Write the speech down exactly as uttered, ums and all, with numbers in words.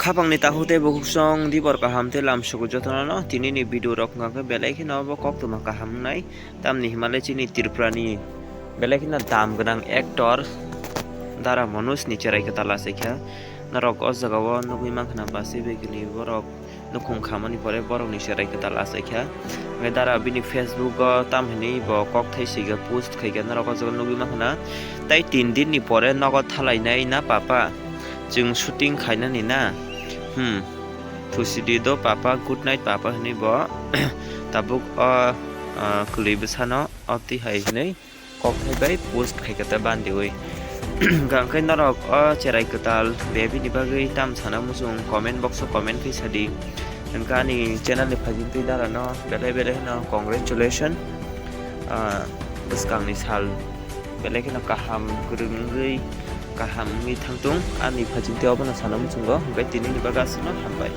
Khapangni takhuk tei bukhuk song dibor kaham tei lamsugo jotono no tini ni video rok wngkha khe belai kheno bo koktwma kaham wngnai. Tamni himale chini Tripura ni belai kheno dam gwnang actor Dara Manoj ni cherai kwtal achaikha. Norok o jaga o nugwi mankha na basi begini borok nukhung khamani pore borok ni cherai kwtal achaikha. Hwnkhe Dara bini Facebook o tamhinwi bo kokthai swiga post khaikha norok o jaga nugwi mankha na. Tai tin din ni pore nogo thalainai na papa. Chwng shooting khainani na? Hmm. Thusidi do papa, good night papa hinwi bo tabuk o, ah, kwlwi bwsano obtwi hai hinwi kokthai bai post khaikha ta bandiwi. Hwnkhe norok o cherai kwtal bebini bagwi tam sana muchung comment box o comment khe sadi. Hwnkhe ani channel ni phajintwi Dara no belai belai no congratulation. Ah, bwskangni sal belai kheno kaham kwrwng wngwi kaham wngwi thangtung ani phajintwi obono sana muchungo. Hwnkhe tinini bagwi aswkno hambai.